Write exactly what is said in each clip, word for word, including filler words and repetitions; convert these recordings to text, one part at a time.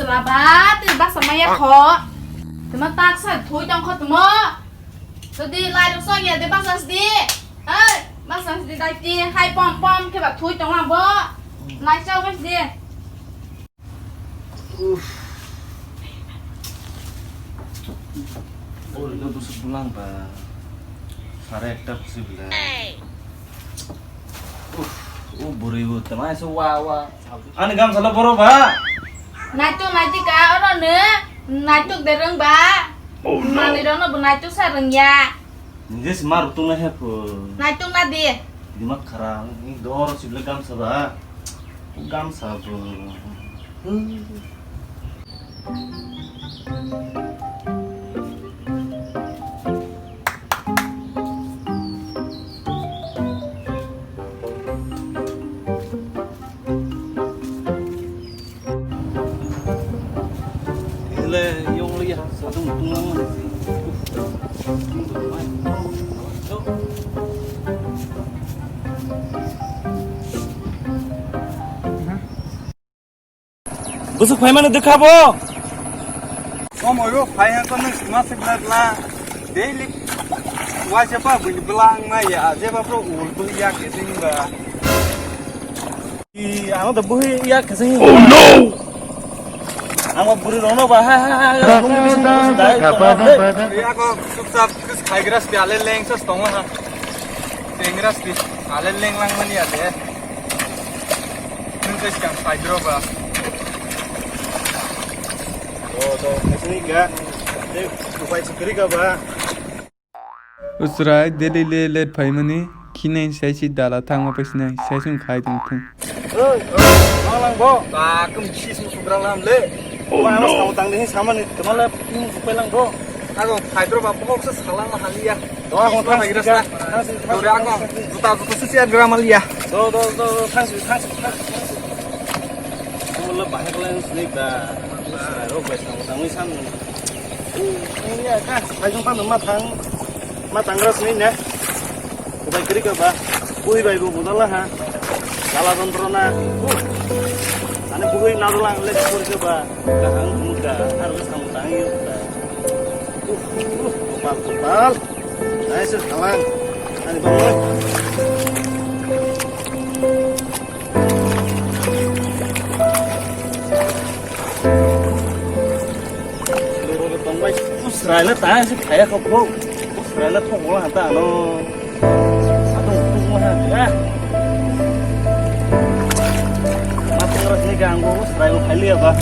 Baba, twi basa maya kho. Tuma tak sa thui tong kho tumo. Todi lai rok song ya de basa sdi. Hey, basa sdi dai ti hai pom pom khe ba thui tong lang bo. Lai chao bas di. Uff. Ori no busuk bulang ba. Sare ekta busi bela. Uff, o buri bo tama se wa wa. Ani gamsalo boro ba. Naituk naiti ka oro ne. Naituk de rwng ba. Oh, no. Mali rono bo naituk sa rwng ya. Nje se mar tung na he pho. Naituk na di. Dimak khara ni dor sibla gamsa ba. Gamsa bo. Ele yong liya, sadung tunglang mani si. Busuk phaimani dikha bo. Komoyo phai hang kono sima sikla la. Daily waise pa bini blang na ya, je ba pro ul bul ya ke sing ba. I ano da buhi ya ke sing. Oh no. Ang buri rono ba ha ha ha. Ya ko suk sap kus khai gras pi ale leng sos tong ha. Leng gras pi ale leng lang mani ya de. Nwng khe sikang phaidro ba? O, to, khaisani ga. Tei upai se kwrwi ga ba? Usrai daily le let phaimani, khinai sai si dala thangma paisinai, sai sung khai tong thung. Oi, oi, ma lang bo? Ba, kum si sung sugra lam le. Oh, no. Ba, ma samung tang de, samani, kemale, kum supai lang bo? Ago, phaidro ba, bohok se salang ma haliya. Do, ako thang sika. Thang sika. Dore ako, juta, juta susi an gram liya. Do, do, do, do, thang sika, thang sika, thang sika. Wala bahai kala sini ba. Rok bai sang tang san. Ini ya ka, bai jong kan ma thang. Ma thang ras ni ne. Bai kri ka ba. Bui bai bu budala ha. Kala kontro na. Ani bui na dolang le kri ka ba. Kahang muda, harus kamu tangi. Kopal, kopal. Naisir halang. Ani bangoi. Loro tongbai. Usrai le tang si khaya kho bro. Usrai le thok wala ta no. Atong tung ma ha. Ma tong ras ni gang go usrai lo khai liya ba.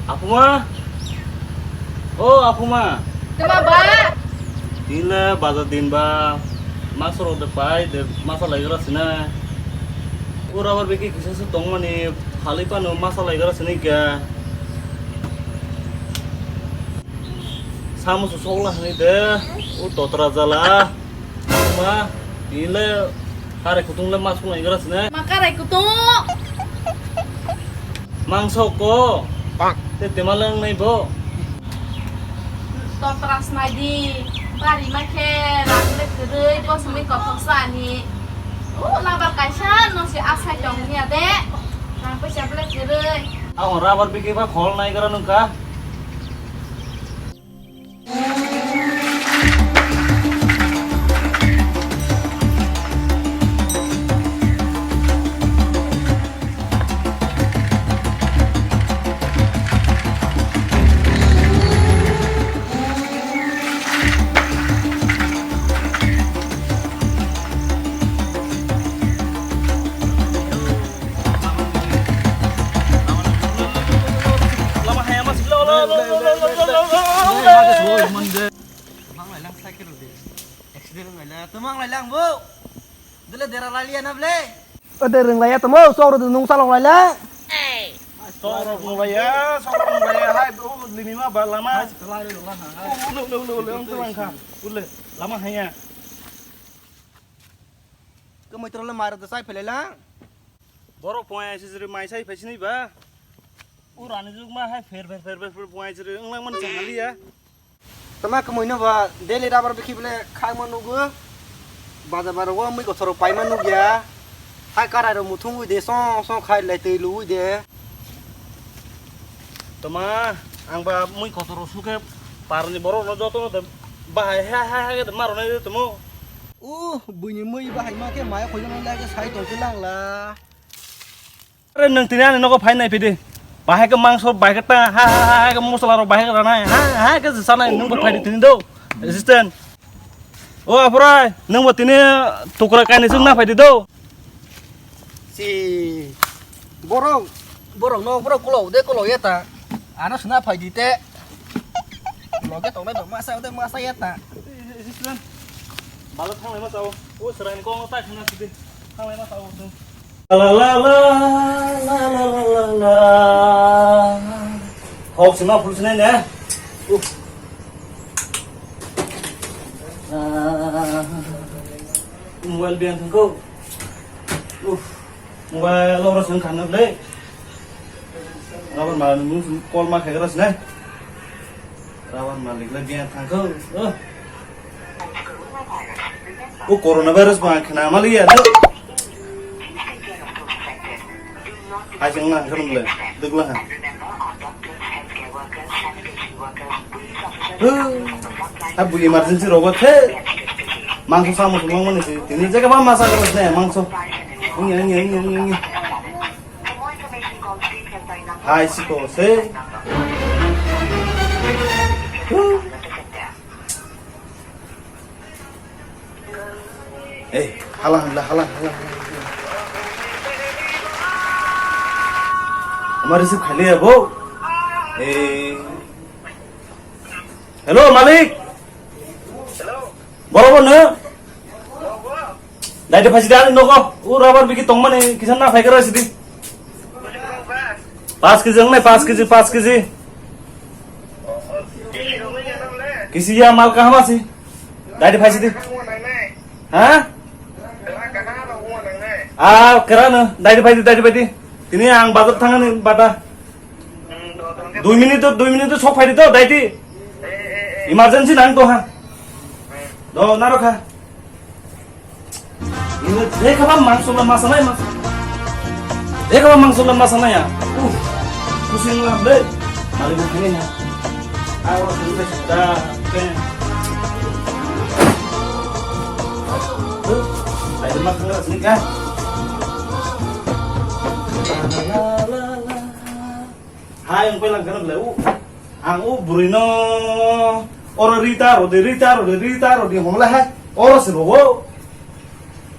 Apuma? O Apuma? Tuma ba? Tila bazar din ba. Masorok de pai de masa laigra sina. Ura bar beki kisa se tongmani phali pano masa laigra sini kya. Samu su sokla hani de. U totra jala. Ma, tile karai kutung le mas kunai gra sine. Ma karai kutung. Mangso ko. Te tema lang nai bo. Totras nai di. Bari ma khe rang le kwrwi bosongni kothok sa ani. O labar kaisa no se asai tong niya de. Rang paisa ble kwrwi. Ang rabar bikhe ba khol nai gra nungka. Mang lai lang cycle de. Accident lai la. Tumang lai lang bo. Dele dera laliya na ble. Ode ringlaya tamo, sok rok nung salok laila. Sok rok nung laya, sok rok nung laya, hai, o limi ma ba lama. Ule, ule, ule, ule, ang tulang kha. Ule, lama haya. Kemoi tro le mar de sai phelai la. Borok poi ai sisiri mai sai phai sinai ba. O rani juk ma hai pher, pher, pher, pher, pher, poi ai siri wng lang mani chang liya. Tama kemoi no ba daily rubber bikhi bole khang ma nugo. Baja baro o mui kothoro pai ma nugya. Hai karai rok muthung ui de, song, song khai lai twi lu ui de. Tama, ang ba mui kotor rok sukhe parni borok no joto no de bahai ha ha ha ke maro nai de tamo. Uh, buini mui bahai ma khe maya khojang lai khe sai tong khe lang la. Are nwng tini ani nogo phai nai phidi. Bahai khe mangso bahai khe ta ha ha ha ha khe mosola rok bahai khe ranai ha ha khe sanai nwng bo phai di tini do. Assistant. O apurai nwng bo tini tukra kaini sung na phai di do. Si borok, borok no borok kulo de kulo ya ta. Ano suna phai di te. Loge tongnai ba masa de masa ya ta. Balo thanglai ma sao. O serai ni kong tai thangna sidi. Thanglai ma sao. La la la la la la la la. Hok sima phul sinai ne. Uf. Ah. Mobile biang thangko. Uf. Mobile oro seng khanok le. Rabar malik nung call ma khagra sne. Rabar malik le biang thangko. Oh. O corona virus ba khna mali ya. Hai seng na khum le. Dugla ha. Huh. Abu emergency rogo the. Mangso samo sumang mani si. Tini jaga ba masa keras ne mangso. Ini, ini, ini, ini, ini. Hai si ko se. Huh. Eh, hala, hala, hala, hala, hala. Ama receive khailiya bo. Eh. Hello, Malik. Hello. Boro bo no? Hello, bro. Dai de phasi dal nogo. U rubber biki tongmani kisan na phai kara sidi. Paanch kg wngnai, paanch kg, paanch kg. Kisi ya mal kaham asi? Dai de phai sidi. Ha? Ah, kerano, dai de phai di, dai de phai di. Tini ang bazar thangani bata. Dui minute, dui minute sok phai di to, dai di. Emergency nang to ha. Do, naro kha. Ini dekha ba mangso la masa nai mas. Dekha ba mangso la masa nai ya. Uh. Pusing la be. Mali bu kene ya. Ayo, sudah, sudah. Oke. Ayo, mas, sini kan. Hai, ang pelang kana bela u. Ang u bwrwi no oro rita rodi, rita rodi, rita rodi hongla hai. Oro se rogo.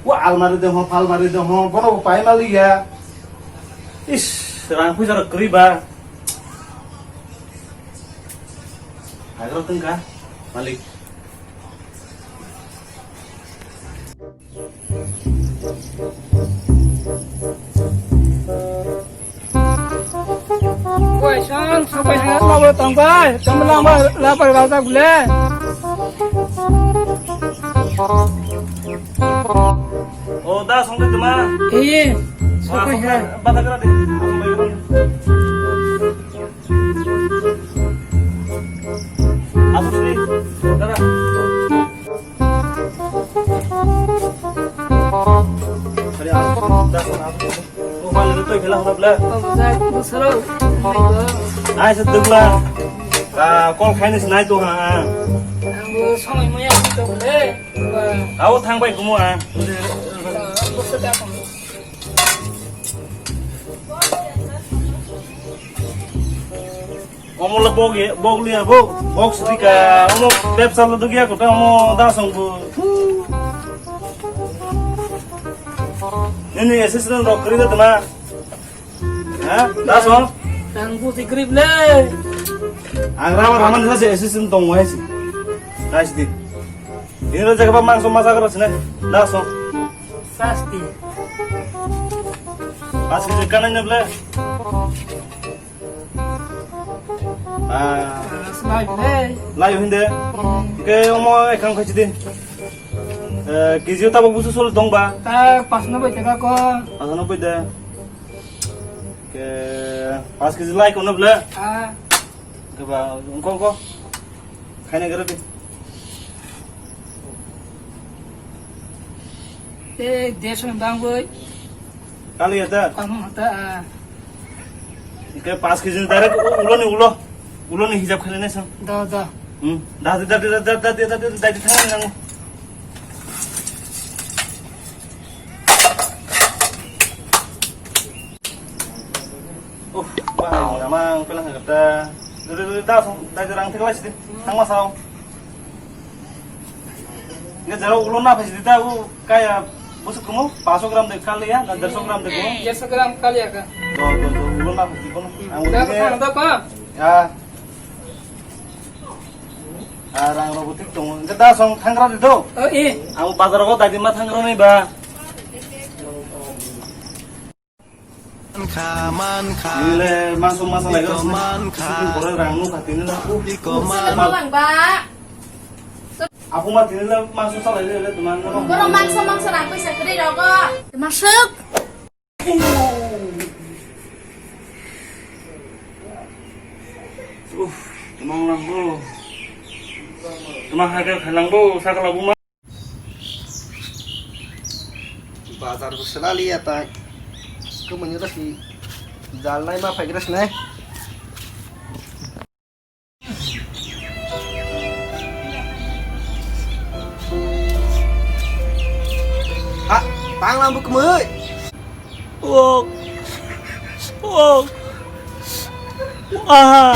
Wa almari de ho, palmari de ho, bono bo pai mali ya. Is, rang puisa ro kri ba. Hai ro tengka, malik. Koi san, sokai ha, ma bo tang bai, tang bai, ma la bai, la bai, la bai. O, da, song de ma. Iye, sokai ha. Bata kara de. Asu de, dara. Hari asu, da, song asu. O, bang, itu, itu, itu, itu. Ai, sedang lah. Ah, call khaini sinai to ha. Ang bo somoi maya to le. Abo thang bai kumo ha. Omo le bog ye, bog liya bo. Bog sika, omo bebsa lo dugya kota omo da song bo. Nini assistant rok kri da tama. Ha? Daso? Ang buji grip le. Ang rama rama nisa se assistant tong wai si. Nice di. Ini lo jaga mangso masa kara sini. Daso. Pasti. Pas kg kanai na ble. Ah. Slai ble. Lai hinde. Ke omo ekang khachi din. Eh, kg tabuk busu sol dong ba? Ta pas nobboi taka ko. Pas nobboi de. Ke pas kg lai ko na ble. Ah. Ke ba, ongko, ongko. Khaina gero di. Te dersho ni bangwi. Kali ya ta? Kamu hata, ah. Ke pas kg ni direct u-, ulo ni ulo. Ulo ni hijab khaina sang. Da, da. Hmm. Da, da, da, thang nang. Uff, wah, namang pelang kata. Dulu dulu dah song, dah jarang tekelas deh. Tang masau. Nggak jauh ulun apa sih dah, uh, kayak busuk kamu, pasok gram deh kali ya, dan dersok gram deh kamu. Dersok gram kali ya, Kak? Tuh, tuh, tuh, ulun apa sih kamu? Yang udah ini. Apa, apa? Ya. Ah, rang rok thik tongo. Nggak dah song thangra deh tuh. Oh, iya. Aku bazar kok tadi mah thangra nih, Bah. Kha, man kha. Nile mangso masa lai gana. Man kha. Sini pore rang nu kha tini na. Iko man. Bang ba. Aku mah tini le mangso sa lai le teman. Borok mangso mangso rang paisa kwrwi rogo. Masuk. Uff, temang lang bo. Temang hajar khalang bo, sakal abu ma. Bazar bo selali ya tai. Kemanya ta si jalnai ma phai gres nai. Ha, tang lang bo kemui. Oh. Oh. Ah.